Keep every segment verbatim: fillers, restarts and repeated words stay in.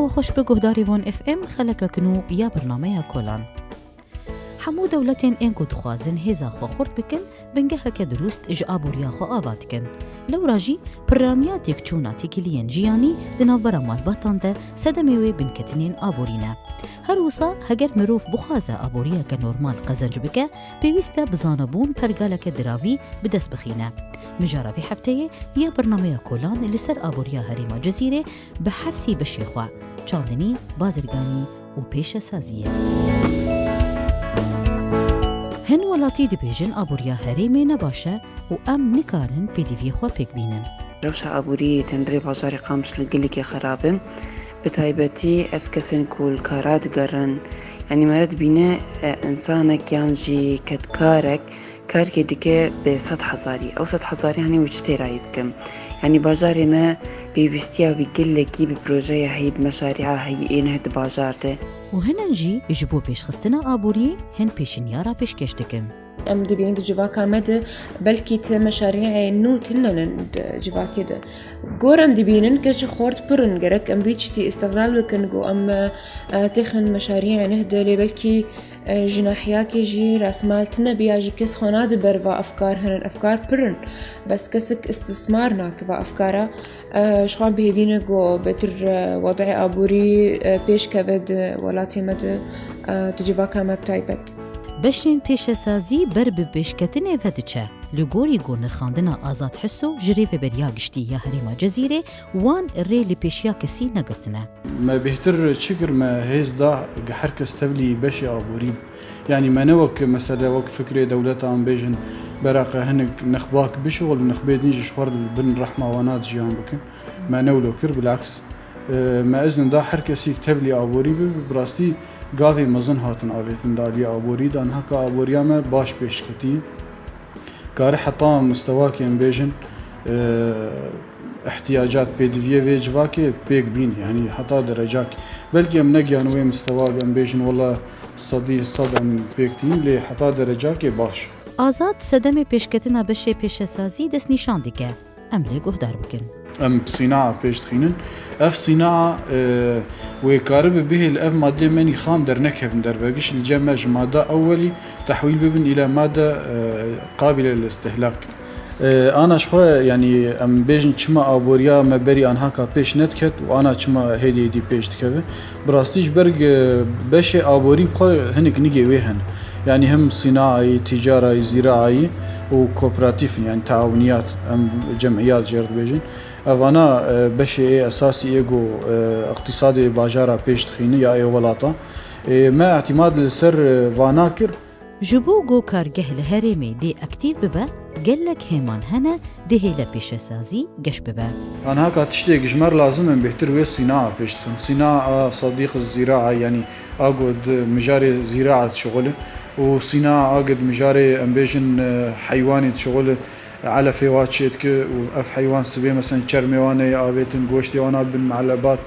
Xweş bi guhdarê Von F M xelekek nû ya bernameya Kolan. Hemû dewletên ên ku dixwazin hêza xwe xurt bikin, bingeheke dirûst ji aboriya xwe ava dikin. Lewra jî pirraniya têkçûna têkiliyên jiyanî di navbera malbatan de sedemê wê binketinên aborî ne. Her wisa heger mirov bixwaze aboriyeke normal qezenc bike, pêwîst e bi zanebûn pergaleke diravî bi dest bixîne. Mijara vê hefteyê ya bernameya Kolan li ser aboriya herêma Cizîrê bi her sî beşê xwe, çandinî, bazirganî û pêşesaziyê. Hin welatî dibêjin aboriya herêmê ne baş e û em nikarin pêdiviyê xwe pêk bînin. Rewşa aborî tendirê bajarê Qamişlo gelekî xerab e. Bi taybetî ev kesên ku li kara digerin, yanî mere dibîne, e, însanek yan jî kedkarek karkê dike bi sed hezarî. Ew sed hezarî hanî wê çi têrayî bikim? Yanî bajarê me pêwîstiya wî gelekî bi projeya heyî, bi meşarîa heyî ê nuh di bajar de. Û hinek jî ji bo pêşxistina aboriyê hin pêşinyara pêşkêş dikin. Em dibînin di civaka me de belkî ti meşarîyê nû tune ne di civakê de. Gor em dibînin keçê xort pir in, gerek em vî tiştî îstiqlal bikin, ku em, e, têxin meşarîyê nuh de, lê belkî, e, ji nahiyakê jî rasmal tune biya jî kes xwe nade ber va efkar herin, efkar pir in. Bes kesek istismar nake va efkara. E, ji xwe bihêvî ne ku bêtir, e, wedê aborî, e, pêş keve di welatê me de, e, di civaka me bi taybet. Beşên pêşesazî ber bi pêşketinê ve diçe. Li gorî ku nirxandina Azad Hiso ji Rêveberiya Giştî ya Herêma Cezîrê, wan rê li pêşiya kesî negirtine. Me bêhtir çi kir, me hêz da her kes tevlî beşê aborî. Yanî me ne wek mesele, wek fikrê dewleta em bêjin, beraqe hinek nexbak bişixul, nexbê din jî ji xwe li bin rehma wana dijiyan bikin. Me ne wilo kir, bilaks, e, me izin da her kesî tevlî aborî bibe. Bi rastî gavê mezin hatin avêtin da aliyê aborî de. Niha ka aboriya me baş pêş ketî. Kare heta mistewakê em bêjin, e, ihtiyacat pêdiviyê vê civakê pêk bîn, yanî heta derecakê. Belkî em negiyan wê mistewa em bêjin, wela sedî sed em pêk tîn, lê heta derecakê baş. Azad sedemê pêşketina beşê pêşesazî destnîşan dike. Em lê guhdar bikin. Em sînaa pêş dixînin. Ev sînaa, e, wê karibe bihê li ev madeyê menî xam dernekevin derve. Giş li cem me ji mada ewwelî tehwîl bibin îla made, e, qabîle lil îstihlak. E, ana ji xwe, yanî em bêjin çima aboriya me berî anha ka pêş nediket û ana çima hêdî hêdî pêş dikeve. Bi rastî ji ber, e, beşê aborî bi xwe hinek nigê wê hene. Yanî him sînaayî, tîcarayî, zîraayî û kooperatîf in, yanî teawniyat, em cemiyat jê re dibêjin. Evana, e, beşê ê esasî ê ku, e, iqtîsadê bajara pêş dixîne ya ê welata. E, me îtîmad li ser, e, vana kir. Ji bo ku kargeh li herêmê dê aktîf bibe, gelek hêman hene, dê hêle pêşesazî geş bibe. Anha ka tiştê ji me re lazim in, bêhtir wê sînaa pêş dixin. Sînaa Sedîq Zîraa, yanî a ku di mijarê zîraa dişixulin û sînaa a ku di mijarê, em bêjin, e, heywanê dişixulin, elefê wa çêdike û ev heywan sibê, meselen, çermê wan ê avêtin, goştê wan a bin melebat,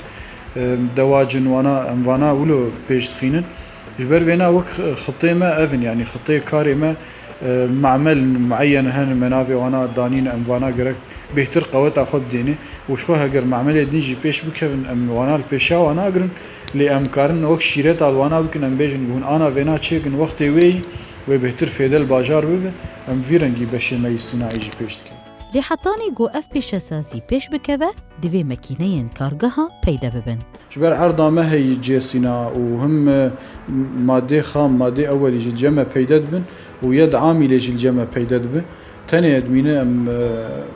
e, dewacin wana, em vana wilo pêş dixînin. Ji ber vêna wek xitê me ev in, yanî xitê karê me, e, mamel mueyen hene, me navê wana danîn, em vana gerek bêhtir qeweta xwe bidêne û ji xwe heger mamelê din jî pêş bikevin, em wana li pêşa wan nagirin, lê em karin wek şîreta li wana bikin, em bêjin, hûn ana vêna çêkin, wextê wê yî wê bêhtir fêde li bajar bibe, em vî rengî beşê me yî sînayî jî pêş dikin. Lê hetanî ku ev pêşesazî pêş bikeve, divê mekîneyên kargeha peyde bibin. Ji ber erda me heyî cê sîna û him, e, madê xam, madê ewelî ji cem me peyde dibin û yed amîlê jî li cem me peyde dibe. Tenê dibîne em, e,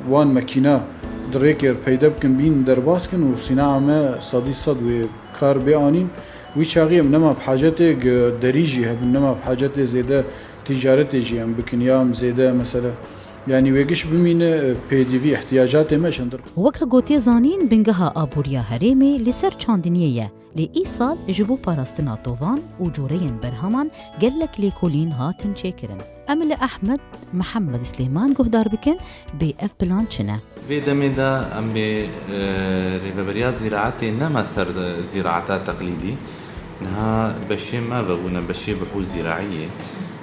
wan mekîna di rêkê re peyde bikin, bîn derbas kin û sînaa me sedî sed wê kar bê anîn. Wî çaxî em nema bi hacetê gi-, derî jî hebin, nema bi hacetê zêde tîcaretê jî em bikin ya em zêde mesele, yanî wê giş bimîne, e, pêdivî ihtiyacatê me çendir. Weke ku tê zanîn, bingeha aboriya herêmê li ser çandiniyê ye. Lê îsal ji bo parastina tovan û coreyên berheman gelek lêkolîn hatin çêkirin. Em li Ehmed Mihemed Silêman guhdar bikin, bê ev plan çi ne? Vê demê de em bê, e, rêveberiya zîraetê nema ser zîraeta teqlîdî. Niha beşê me vebûne beşê bihû zîraiyê.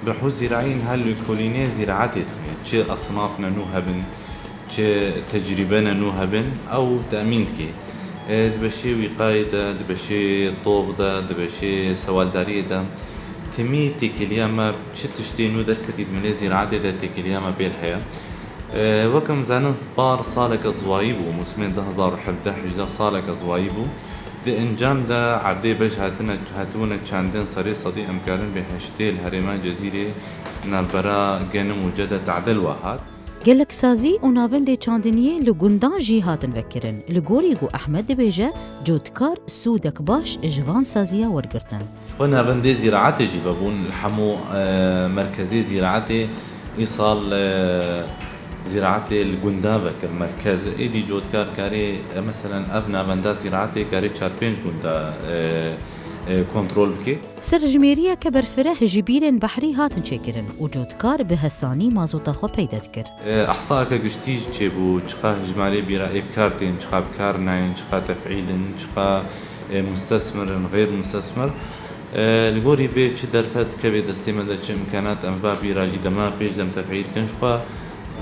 Bihû zîraiyê niha lêkolînê zîraetê dike. Çi esnaf ne nû hebin, çi tecrîbe ne nû hebin, ew temîn dike. E, di beşê wîqayê de, di beşê tov de, di beşê sewaldariyê de, timî têkiliya me çi tiştê nû derketî di milê zîraetê de têkiliya me pêl heye. E, wek em zanin, par saleke ziwayî bû, mûsimên du hezar û hevdeh hejdeh saleke ziwayî bû. Di encam de erdê beş hatine, hatibûne çandin serê sedî, em karin bê heştê li herêma Cezîrê navbera Genim û Cede tadil we hat. Gelek sazî û navendê çandiniyê li gundan jî hatin vekirin. Li gorî ku Ehmed dibêje, cotkar sûdek baş ji van saziya wergirtin. Ji xwe navendê zîraetê jî vebûn, li hemû, e, merkezê zîraetê îsal, e, zîraetê li gunda vekir merkez. Êdî cotkar karê, e, meselen ev navenda zîraetê karê çar pênc gunda, e, e, kontrol bike. Serjimêriyeke berfireh ji bîrên behrî hatin çêkirin û cotkar bi hesanî mazota xwe peyde dikir. E, ehsayeke giştî çêbû, çiqa hejmarê bîra ê bi kar tên, çiqa bi kar nayên, çiqa tefîl in, çiqa, e, mustesmir in, xeyr mustesmir. E, li gorî vê çi derfet kevê destê me de, çi imkanat em va bîra jî dema pêş dem tefîl kin. Ji xwe,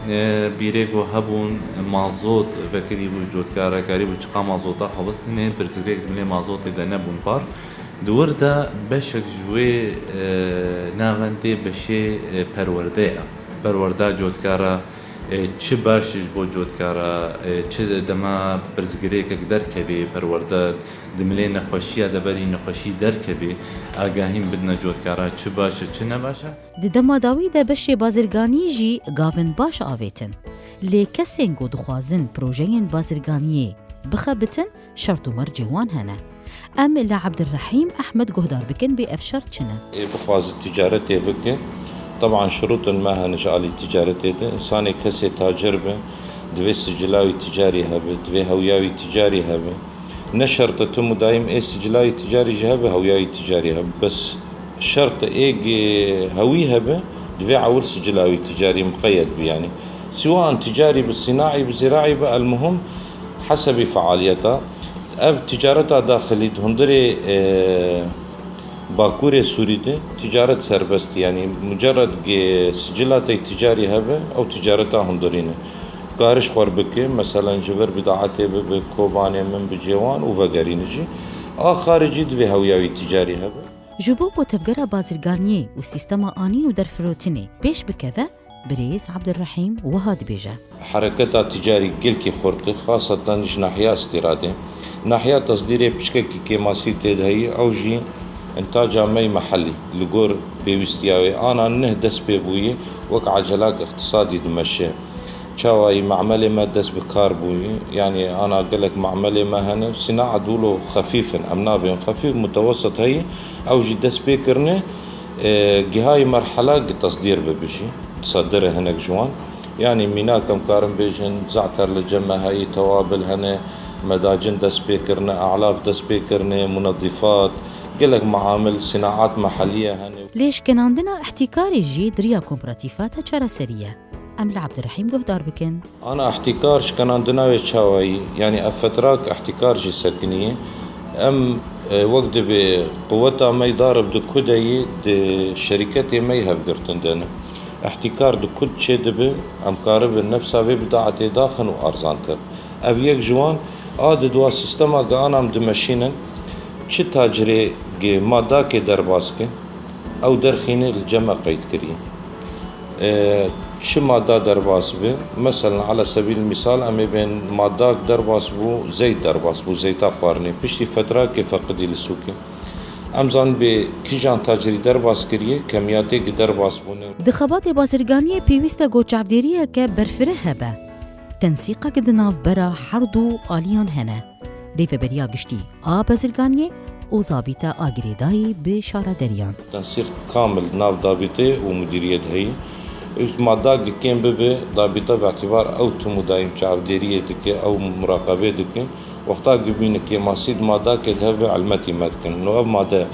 e, bîrê ku hebûn, mazot vekirî bû, cotkara karî bû çiqa mazota xwe bistîne, pirsgirêk di milê mazotê de nebûn par. Di wir de beşek ji wê, e, navendê beşê, e, perwerde ye. Perwerda cotkara, e, çi baş ji bo cotkara, e, çi dema pirsgirêkek derkevê, perwerde di milê nexweşiya de berî nexweşî derkevê, agahîn bidine cotkara çi baş e, çi ne baş e. Di dema dawî de beşê bazirganî jî gavên baş avêtin. Lê kesên ku dixwazin projeyên bazirganiyê bixebitin, şert û mercê wan hene. Em li Ebdulrehîm Ehmed guhdar bikin bê ev şert çi ne. Ê bixwaze ticaretê bike, teban şirûtên me hene ji alî ticaretê de. Însanê kesê tacir be, divê sicila wî ticarî hebe, divê hewiya wî ticarî hebe. Ne şert e tu mudayim ê sicila wî ticarî jî hebe, hewiya wî ticarî hebe. Bes şert e ê hewî hebe, divê ewil sicila wî ticarî miqeyed bi yanî. Siwa an ticarî bi, sînaî bi, zîraî bi, elmuhim hesebî fealiyeta. Ev ticareta daxilî di hundirê, e, Bakurê Sûrî de ticaret serbest e, yanî mucerred ge sicila te ticarî hebe, ew ticareta hundirî ne. Kariş xwe bike, meselen ji vir bidaetê bibe, Kobanê min bi cêwan û vegerîne jî. A xaricî divê hewiya wî ticarî hebe. Ji bo ku tevgera bazirganiyê û sîstema anîn û derfirotinê pêş bikeve, Birêz Ebdulrehîm wiha dibêje. Hereketa ticarî gelkî xurt e, xaseten ji nahiya Îstîradê. Nahiya Tesdîrê piçkekî kêmasî tê de heye, ew jî intaca me yê mehellî li gor pêwîstiya wê. Ana neh dest pê bûye, wek ecelak îqtisadî dimeşe. Çawayî mamelê me dest bi kar bûye, yanî ana gelek mamelê me hene, sînaet wilo xefîf in, em nabên xefîf, mutewesit heye, ew jî dest pê kirine, e, gihayî merhela gi tesdîr bibe jî, disa dire hinek ji wan. Yanî mînak em karin bêjin, ze'ter li cem me heye, tewabil hene, medacin dest pê kirine, elaf dest pê kirine, munedîfat, gelek maamil, sînaet mehellî ye hene. Lê şkenandina îhtîkarê jî di riya kooperatîfa de çareserî ye. Em li Ebdulrehîm guhdar bikin. Ana îhtîkar şkenandina wê çawayî, yanî ev fetrak îhtîkar jî sekiniye. Em, e, wek dibê quweta me yê darib di ku de yê, di şerîketê me yê hevgirtin de ne. Îhtîkar di ku de çêdibe, em karibin nefsa vê bidaetê daxin û arzantir. Ev yek ji wan a di dua sîstema ge ana em dimeşînin, çi tacirê ge madakê derbas ke, ew derxîne li cem me qeyd kiriye. E, çi mada derbas bi? Meselen, ala sebîl mîsal, em ê bên madak derbas bû, zeyt derbas bû, zeyta xwarinê. Piştî fetrakê feqidî li sûkê. Em zanin bê kîjan tacirî derbas kiriye, kemiyatê ki derbas bûne. Di xebatê bazirganiyê pêwîst e ku çavdêriyeke berfireh hebe. Tensîqek di navbera her du aliyan hene. Rêveberiya Giştî a Bazirganiyê û Zabîta a Girêdayî bi şarederiyan. Tensîq kamil di nav dabîtê û mudîriyê de heye. Û mada gi kêm bibe, dabîta bi îtîbar ew tim û dayîm çavdêriyê dike, ew muraqebê dike. Wexta gi bîne kêmasî di madakê de hebe, elmetî me dikin. No ev made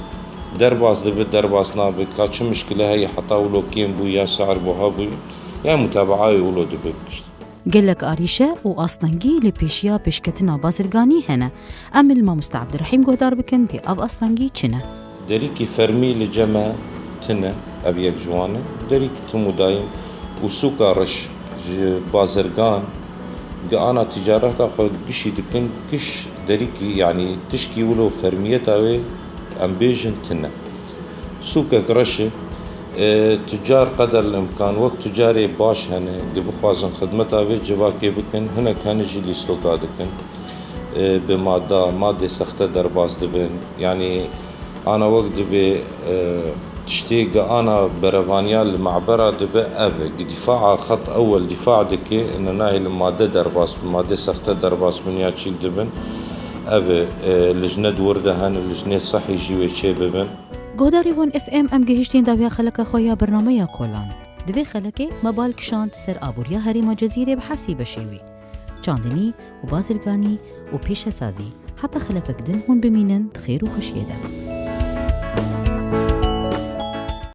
derbas dibe, derbas nabe, ka çi mişkile heye, heta wilo kêm bû ya si'ir buha bû, ya mutabaa wê wilo dibe. Gelek arîşe û astengî li pêşiya pêşketina bazirganî hene. Em li mamoste Ebdurehîm guhdar bikin bê ev astengî çi ne. Derîkî fermî li cem me tune, ev yek ji wan e. Derîkî tim û dayîm û sûka reş ji bazirgan, Gi ana ticareta xwe gişî dikin, giş derîkî, yanî tişkî wilo fermiyeta wê em bêjin tune. Sûkek reş e, e, tucar qeder li imkan wek tucarê baş hene, gi bixwazin xidmeta vê civakê bikin, hinek hene jî lîstoka dikin. E, bi mada, madê sexte derbas dibin. Yanî ana wek dibê, e, tiştê gi ana berevaniya li mabera dibe ev e. Gi dîfaa xet ewel dîfa dike, ina nahê li made derbas bin, madê sexte derbas bin ya çîk dibin. Ev e, e, lijne di wir de hene, lijnê sehî jî wê çê bibin. Guhdarî Wan F M, em gihiştên dawiya xeleka xwe ya bernameya kolan. Di vê xelekê me bal kişand ser aboriya herêma Cezîrê bi her sî beşê wî. Çandinî û bazirganî û pêşesazî. Heta xelekek din hûn bimînin di xêr û xweşiyê de.